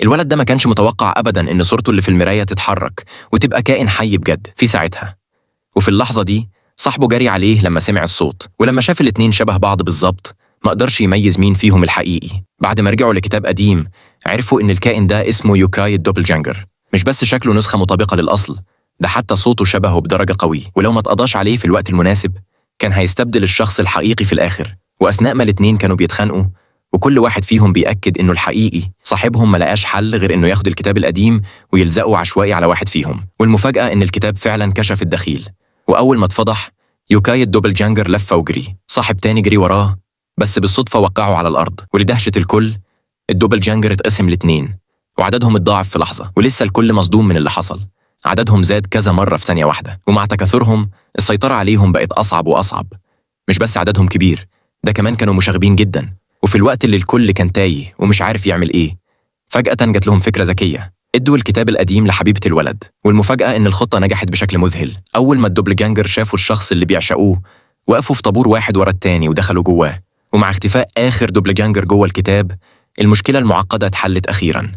الولد ده ما كانش متوقع أبدا إن صورته اللي في المراية تتحرك وتبقى كائن حي بجد في ساعتها. وفي اللحظة دي صاحبه جري عليه لما سمع الصوت، ولما شاف الاتنين شبه بعض بالظبط ما قدرش يميز مين فيهم الحقيقي. بعد ما رجعوا لكتاب قديم عرفوا إن الكائن ده اسمه يوكاي الدوبلجانجر. مش بس شكله نسخة مطابقة للأصل، ده حتى صوته شبهه بدرجة قوية، ولو ما اتقضاش عليه في الوقت المناسب كان هيستبدل الشخص الحقيقي في الآخر. وأثناء ما الاتنين كانوا بيتخانقوا وكل واحد فيهم بيأكد إنه الحقيقي، صاحبهم ما لقاش حل غير إنه ياخد الكتاب القديم ويلزقه عشوائي على واحد فيهم. والمفاجأة إن الكتاب فعلا كشف الدخيل، وأول ما اتفضح يوكاي الدوبلجانجر لف وجري. صاحب تاني جري وراه بس بالصدفة وقعوا على الأرض، ولدهشة الكل الدوبلجانجر اتقسم لاتنين وعددهم اتضاعف في لحظة. ولسه الكل مصدوم من اللي حصل، عددهم زاد كذا مرة في ثانية واحدة، ومع تكاثرهم السيطرة عليهم بقت أصعب وأصعب. مش بس عددهم كبير، ده كمان كانوا مشاغبين جدا. وفي الوقت اللي الكل كان تايه ومش عارف يعمل إيه، فجأة جات لهم فكرة ذكية: ادوا الكتاب القديم لحبيبة الولد. والمفاجأة إن الخطة نجحت بشكل مذهل. أول ما الدوبلجانجر شافوا الشخص اللي بيعشقوه وقفوا في طابور واحد ورا التاني ودخلوا جواه. ومع اختفاء آخر دوبلجانجر جوه الكتاب، المشكلة المعقدة اتحلت أخيرا.